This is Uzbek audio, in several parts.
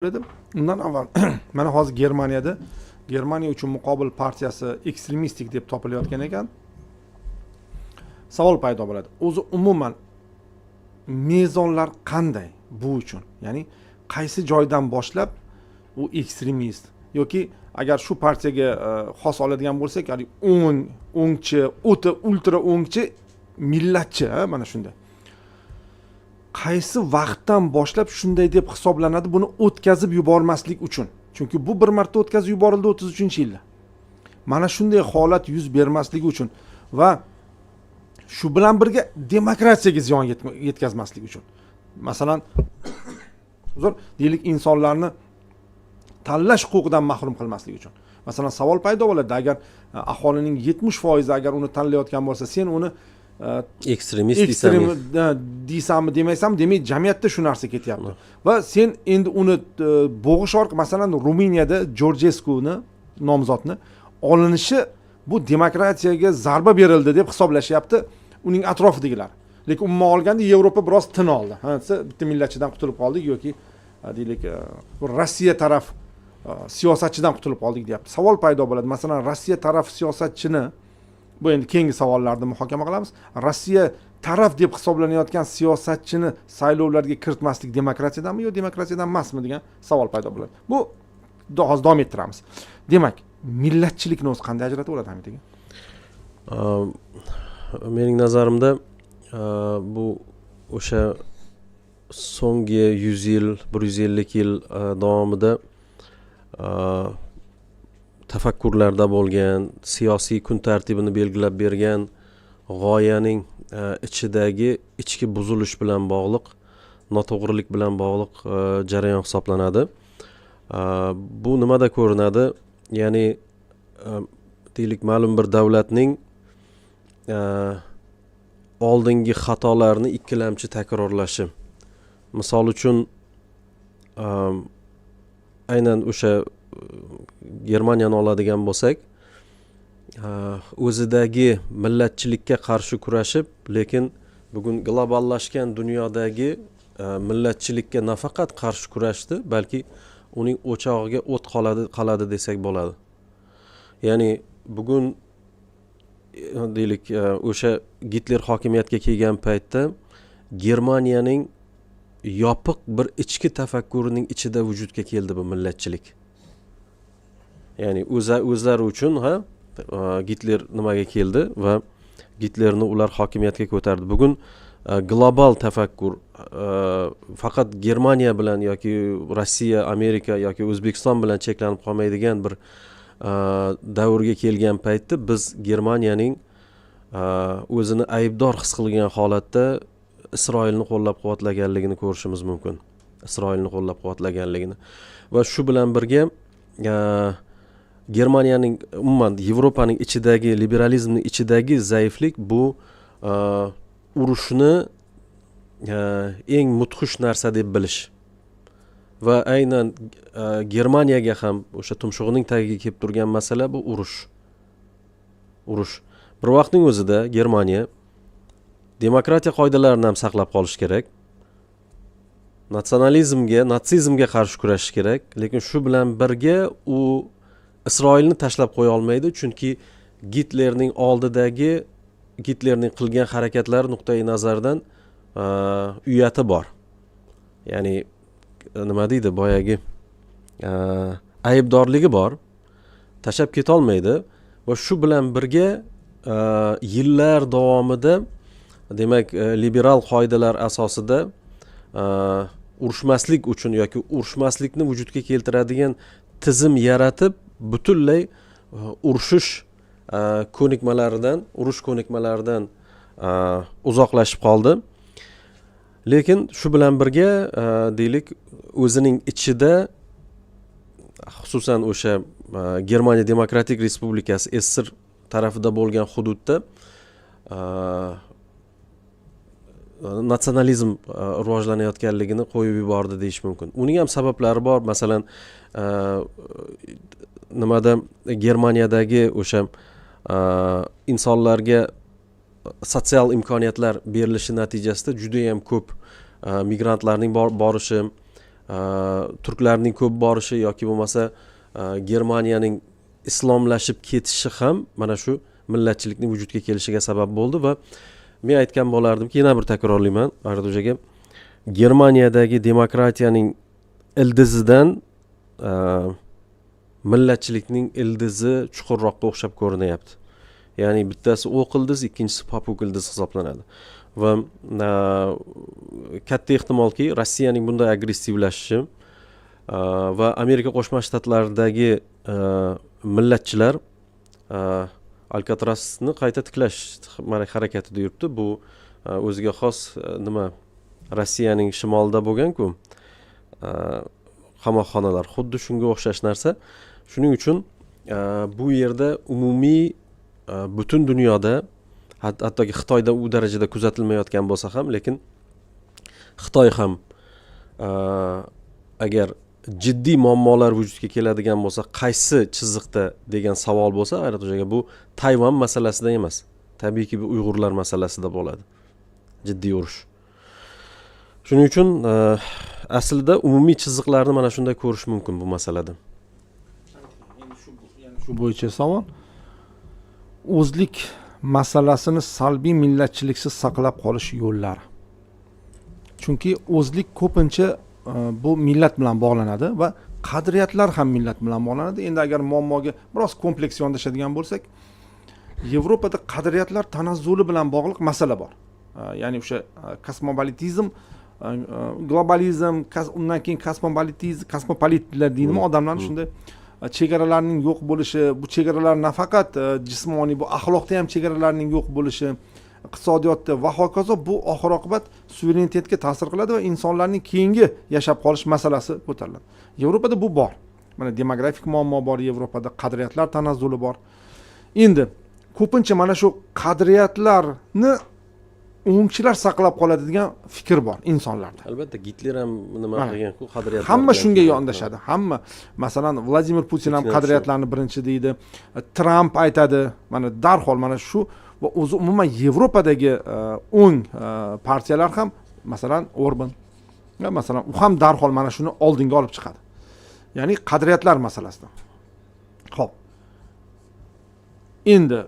Edi. Undan avval mana hozir Germaniyada Germaniya uchun muqobil partiyasi ekstremistik deb topilayotgan ekan. Savol paydo bo'ladi: o'zi umuman mezonlar qanday bu uchun? Ya'ni qaysi joydan boshlab u ekstremist yoki agar shu partiyaga xos oladigan bo'lsak, haligi o'ng, o'ngchi, o'ta ultra o'ngchi, millatchi, mana shunday, qaysi vaqtdan boshlab shunday deb hisoblanadi buni o'tkazib yubormaslik uchun? Chunki bu bir marta o'tkazib yuborildi 33-yilda. Mana shunday holat yuz bermasligi uchun va shu bilan birga demokratiyaga ziyon yetkazmaslik uchun, masalan, uzr, deylik, insonlarni tanlash huquqidan mahrum qilmaslik uchun. Masalan, savol paydo bo'ladi: agar aholining 70% agar uni tanlayotgan bo'lsa, sen uni ekstremist ekstrem deysanmi? Deysanmi, demaysanmi? Demak, jamiyatda shu narsa ketyapti va sen endi uni bo'g'ish orqali, masalan, Ruminiyada Jorjeskuni nomzodni olinishi bu demokratiyaga zarba berildi deb hisoblashyapti uning atrofidagilar. Lekin umuman olganda Yevropa biroz tin oldi, ha desa, bitta millatchidan qutulib qoldik yoki deylik, bir Rossiya taraf siyosatchidan qutulib qoldik deyapti. Savol paydo bo'ladi: masalan, Rossiya taraf siyosatchini, bu endi keyingi savollarda muhokama qilamiz, Rossiya taraf deb hisoblanayotgan siyosatchini saylovlarga kiritmaslik demokratiyadanmi yo demokratiyadan emasmi degan savol paydo bo'ladi. Bu hozir davom ettiramiz. Demak, millatchilikni o'zi qanday ajratib bo'ladi, Hamid aka? Mening nazarimda, bu o'sha so'nggi 100 yil, 150 yil davomida tafakkurlarda bo'lgan, siyosiy kun tartibini belgilab bergan g'oyaning ichidagi ichki buzilish bilan bog'liq, noto'g'rilik bilan bog'liq jarayon hisoblanadi. Bu nimada ko'rinadi? Ya'ni deylik, ma'lum bir davlatning oldingi xatolarni ikkilamchi takrorlashi. Misol uchun, aynan o'sha Germaniyani oladigan bo'lsak, o'zidagi millatchilikka qarshi kurashib, lekin bugun globallashgan dunyodagi millatchilikka nafaqat qarshi kurashdi, balki uning o'chog'iga o't qaladi desak bo'ladi. Ya'ni bugun deylik, o'sha Gitler hokimiyatga kelgan paytda Germaniyaning yopiq bir ichki tafakkurining ichida vujudga keldi bu millatchilik. Ya'ni o'zlari uchun ha Gitler nimaga keldi va Gitlerni ular hokimiyatga ko'tardi. Bugun global tafakkur faqat Germaniya bilan yoki Rossiya, Amerika yoki O'zbekiston bilan cheklanib qolmaydigan bir davrga kelgan paytda biz Germaniyaning o'zini aybdor his qilgan holatda Isroilni qo'llab quvvatlaganligini ko'rishimiz mumkin, Isroilni qo'llab quvvatlaganligini va shu bilan birga Germaniyaning, umuman Yevropaning ichidagi liberalizmni ichidagi zaiflik bu urushni eng mudhish narsa deb bilish va aynan Germaniyaga ham o'sha tumshug'ining tagiga kelib turgan masala bu urush. Urush. Bir vaqtning o'zida Germaniya demokratiya qoidalarini ham saqlab qolish kerak, natsionalizmga, natsizmga qarshi kurashish kerak, lekin shu bilan birga u Isroilni tashlab qo'ya olmaydi, chunki Gitlerning oldidagi, Gitlerning qilgan harakatlari nuqtai nazaridan uyati bor. Ya'ni nima deydi, boyagi aybdorligi bor, tashlab ketolmaydi va shu bilan birga yillar davomida, demak, liberal qoidalar asosida urushmaslik uchun yoki urushmaslikni vujudga keltiradigan tizim yaratib, butunlay urushish ko'nikmalaridan, urush ko'nikmalaridan uzoqlashib qoldi. Lekin shu bilan birga, deylik, o'zining ichida, xususan o'sha Germaniya Demokratik Respublikasi SSSR tarafida bo'lgan hududda natsionalizm rivojlanayotganligini qo'yib yubordi deyish mumkin. Uning ham sabablari bor. Masalan, nimada, Germaniyadagi o'sha insonlarga sotsial imkoniyatlar berilishi natijasida judayam ko'p migrantlarning borishi. Turklarning ko'p borishi yoki bo'lmasa Germaniyaning islomlashib ketishi ham mana shu millatchilikni vujudga kelishiga sabab bo'ldi. Va men aytgan bo'lardimki, yana bir takrorlayman G'ayrat aka, Germaniyadagi demokratiyaning ildizidan millatchilikning ildizi chuqurroqqa o'xshab ko'rinyapti. Ya'ni bittasi o'q ildiz, ikkinchisi popuk ildiz hisoblanadi. Va katta ehtimolki, Rossiyaning bunday agressivlashishi va Amerika Qo'shma Shtatlaridagi millatchilar Alkatrasni qayta tiklash harakatida yuribdi. Bu o'ziga xos nima, Rossiyaning shimolida bo'lganku qamoqxonalar, xuddi shunga o'xshash narsa. Shuning uchun bu yerda umumiy butun dunyoda, hattoki Xitoyda u darajada kuzatilmayotgan bo'lsa ham, lekin Xitoy ham agar jiddiy muammolar vujudga keladigan bo'lsa, qaysi chiziqda degan savol bo'lsa, G'ayrat aka, bu Tayvan masalasida emas, tabiiyki, bu uyg'urlar masalasida bo'ladi jiddiy urush. Shuning uchun aslida umumiy chiziqlarni mana shunday ko'rish mumkin bu masalada. Endi shu bo'yicha savol: o'zlik masalasini salbiy millatchiliksiz saqlab qolish yo'llari. Chunki o'zlik ko'pincha bu millat bilan bog'lanadi va qadriyatlar ham millat bilan bog'lanadi. Endi agar muammoga biroz kompleks yondashadigan bo'lsak, Yevropada qadriyatlar tanazzuli bilan bog'liq masala bor. Ya'ni o'sha kosmopolitizm, globalizm, undan keyin kosmopolitizm, kosmopolitlar deydimi, odamlarni shunday chegaralarning yo'q bo'lishi. Bu chegaralar nafaqat jismoniy, bu axloqda ham chegaralarning yo'q bo'lishi, iqtisodiyotda va hokazo. Bu oxir oqibat suverenitetga ta'sir qiladi va insonlarning keyingi yashab qolish masalasi ko'tariladi. Yevropada bu bor, mana demografik muammo bor Yevropada, qadriyatlar tanazzuli bor. Endi ko'pincha mana shu qadriyatlarni o'ngchilar saqlab qoladi degan fikr bor insonlarda. Albatta, Gitler ham nima Mana. qilgan-ku, qadriyatlar Hamma bilan shunga kelgan. yondashadi, hamma. Masalan, Vladimir Putin ham Putin ham. qadriyatlarni birinchi deydi, Tramp aytadi mana darhol mana shu. Va o'zi umuman Yevropadagi o'ng partiyalar ham, masalan, Orban, ya, masalan, u ham darhol mana shuni oldinga olib chiqadi, ya'ni qadriyatlar masalasida. Ho'p, endi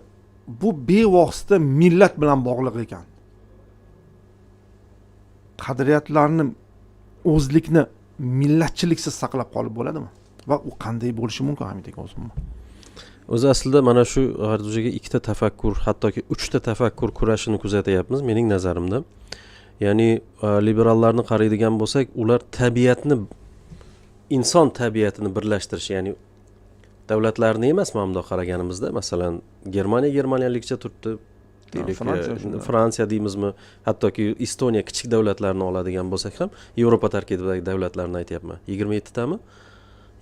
bu bevosita millat bilan bog'liq ekan, qadriyatlarni, o'zlikni millatchiliksiz saqlab qolib bo'ladimi va u qanday bo'lishi mumkin, Hamid aka, o'zi umuman? O'zi aslida mana shu g'ardujaga ikkita tafakkur, hattoki uchta tafakkur kurashini kuzatyapmiz mening nazarimda. Ya'ni liberallarni qaraydigan bo'lsak, ular tabiatni, inson tabiatini birlashtirish, ya'ni davlatlarni emas. Mana bundoq qaraganimizda, masalan, Germaniya germaniyalikcha turibdi deylik, Fransiya shunday. Fransiya deymizmi, hattoki Estoniya, kichik davlatlarni oladigan bo'lsak ham, Yevropa tarkibidagi davlatlarni aytyapman, 27 tami,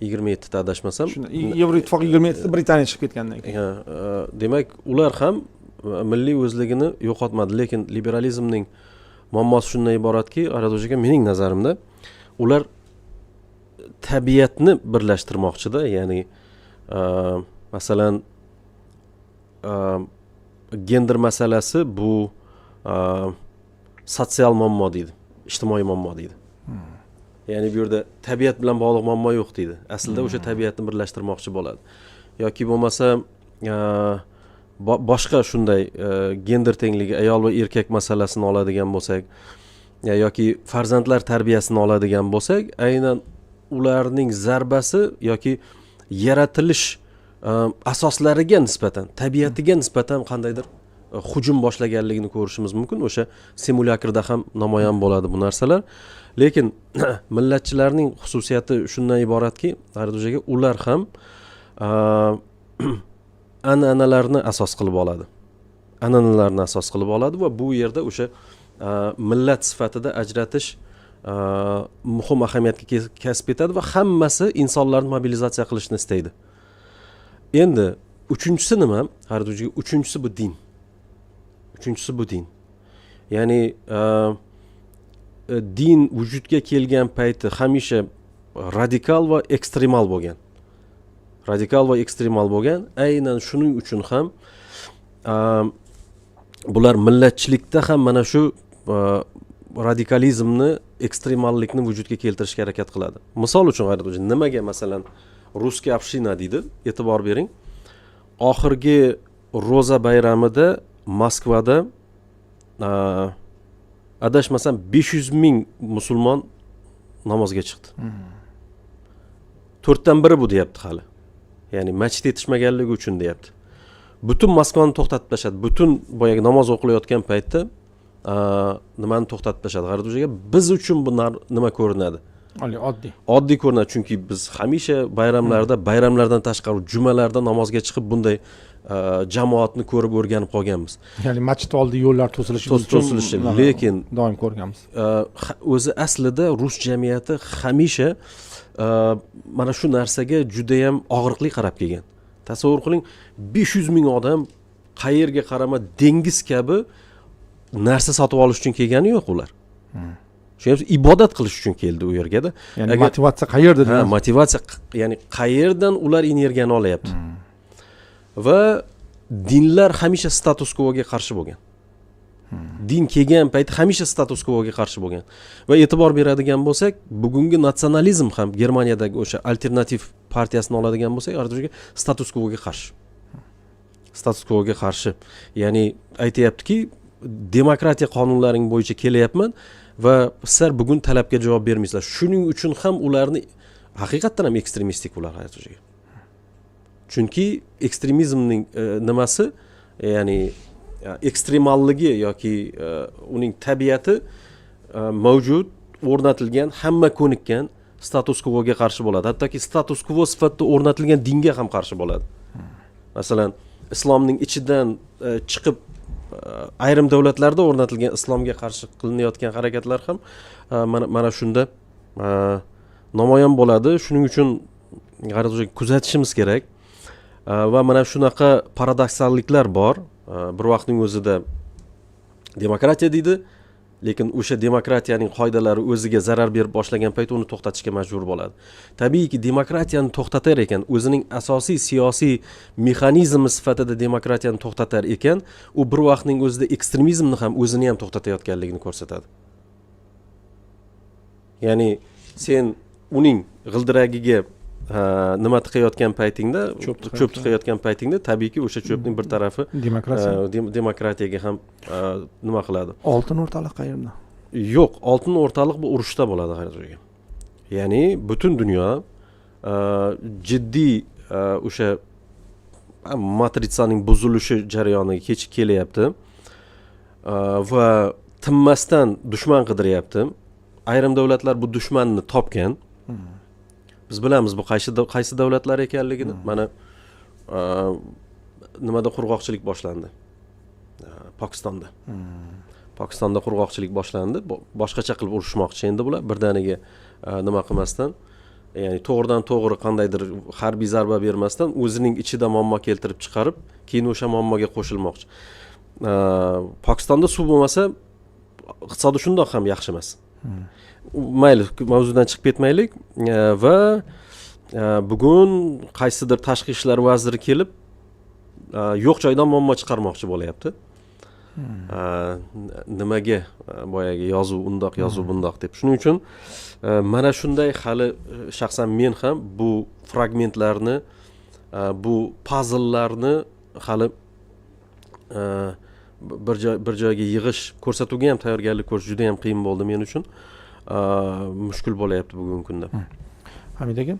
27 ta, adashmasam. Shunda Yevroittifoq 27 ta, Britaniya chiqib ketgandan keyin. Ha, demak, ular ham milliy o'zligini yo'qotmadi. Lekin liberalizmning muammosi shundan iboratki, G'ayrat aka, mening nazarimda, ular tabiatni birlashtirmoqchida. Ya'ni masalan, gender masalasi bu sotsial muammo deydi, ijtimoiy muammo deydi. Ya'ni bu yerda tabiat bilan bog'liq muammo yo'q deydi. Aslida o'sha tabiatni birlashtirmoqchi bo'ladi yoki bo'lmasa boshqa shunday gender tengligi, ayol va erkak masalasini oladigan bo'lsak yoki farzandlar tarbiyasini oladigan bo'lsak, aynan ularning zarbasi yoki yaratilish asoslariga nisbatan, tabiatiga nisbatan qandaydir hujum boshlaganligini ko'rishimiz mumkin. O'sha simulyakrda ham namoyon bo'ladi bu narsalar. Lekin millatchilarning xususiyati shundan iboratki, aka, ular ham an'analarni asos qilib oladi, an'analarni asos qilib oladi va bu yerda o'sha millat sifatida ajratish muhim ahamiyatga kasb etadi va hammasi insonlarni mobilizatsiya qilishni istaydi. Endi uchinchisi nima? Uchinchisi bu din. Uchinchisi bu din. Ya'ni din vujudga kelgan payti hamisha radikal va ekstremal bo'lgan, radikal va ekstremal bo'lgan. Aynan shuning uchun ham bular millatchilikda ham mana shu radikalizmni Ekstremallikni vujudga keltirishga harakat qiladi. Misol uchun, G'ayrat, nimaga, masalan, русский община deydi? E'tibor bering, oxirgi ro'za bayramida Moskvada, adashmasam, 500 000 musulmon namozga chiqdi. To'rtdan biri bu deyapti hali, ya'ni masjid yetishmaganligi uchun deyapti. Butun Moskvani to'xtatib tashladi. Butun boyagi namoz o'qilayotgan paytda nimani to'xtatib tashladi. G'ayrat, biz uchun bu nima ko'rinadi? Oddiy. Oddiy ko'rinadi, chunki biz hamisha bayramlarda, bayramlardan tashqari jumalarda namozga chiqib, bunday jamoatni ko'rib o'rganib qolganmiz. Ya'ni masjid oldi yo'llar to'silishi To'silishi, lekin doim ko'rganmiz. O'zi aslida rus jamiyati hamisha mana shu narsaga judayam og'riqli qarab kelgan. Tasavvur qiling, 500 000 odam, qayerga qarama dengiz kabi narsa sotib olish uchun kelgani yo'q ular. Tushunyapsiz, ibodat qilish uchun keldi u yergada. Ya'ni motivatsiya qayerda? Ha, motivatsiya, ya'ni qayerdan ular energiyani olyapti? Va dinlar hamisha status quoga qarshi bo'lgan. Din kelgan payti hamisha status quoga qarshi bo'lgan. Va e'tibor beradigan bo'lsak, bugungi natsionalizm ham, Germaniyadagi o'sha Alternativ partiyasini oladigan bo'lsak, status quoga qarshi, status quoga qarshi. Ya'ni aytyaptiki, demokratiya qonunlaring bo'yicha kelyapman va sizlar bugun talabga javob bermaysizlar. Shuning uchun ham ularni haqiqatdan ham ekstremistik ular, hayot, chunki ekstremizmning nimasi, ya'ni ekstremalligi yoki uning tabiati mavjud, o'rnatilgan, hamma ko'nikkan status quoga qarshi bo'ladi. Hattoki status quo sifatida o'rnatilgan dinga ham qarshi bo'ladi. Masalan, islomning ichidan chiqib, ayrim davlatlarda o'rnatilgan islomga qarshi qilinayotgan harakatlar ham mana shunda namoyon bo'ladi. Shuning uchun, G'ayrat, kuzatishimiz kerak. Va mana shunaqa paradoksalliklar bor. Bir vaqtning o'zida demokratiya deydi, lekin o'sha demokratiyaning qoidalari o'ziga zarar berib boshlagan payt uni to'xtatishga majbur bo'ladi. Tabiiyki, demokratiyani to'xtatar ekan, o'zining asosiy siyosiy mexanizmi sifatida demokratiyani to'xtatar ekan, u bir vaqtning o'zida ekstremizmni ham, o'zini ham to'xtatayotganligini ko'rsatadi. Ya'ni sen uning g'ildiragiga nima tiqayotgan paytingda, cho'p cho'p tiqayotgan paytingda, tabiiyki, o'sha cho'pning bir tarafi demokratiya demokratiyaga ham nima qiladi. Oltin o'rtaliq qayerda? Yo'q, oltin o'rtaliq bu urushda bo'ladi, G'ayrat. Ya'ni butun dunyo jiddiy o'sha matritsaning buzilishi jarayoniga kechib kelyapti va tinmasdan dushman qidiryapti. Ayrim davlatlar bu dushmanni topgan. Biz bilamiz bu qaysi davlatlar ekanligini. Mana nimada qurg'oqchilik boshlandi? Pokistonda. Pokistonda qurg'oqchilik boshlandi. Boshqacha qilib urushmoqchi endi bular, birdaniga nima qilmasdan, ya'ni to'g'ridan to'g'ri qandaydir harbiy zarba bermasdan, o'zining ichida muammo keltirib chiqarib, keyin o'sha muammoga qo'shilmoqchi. Pokistonda suv bo'lmasa, iqtisodi shundoq ham yaxshi emas. Mayli, mavzudan chiqib ketmaylik. Va bugun qaysidir tashqi ishlar vaziri kelib, yo'q joydan muammo chiqarmoqchi bo'lyapti. Nimaga boyagi yozuv undoq, yozuv bundoq deb. Shuning uchun mana shunday hali shaxsan men ham bu fragmentlarni, bu pazllarni hali bir joyga yig'ish, ko'rsatuvga ham tayyorgarlik ko'rish juda yam qiyin bo'ldi men uchun. Mushkul bo'lyapti bugungi kunda. Hamid aka.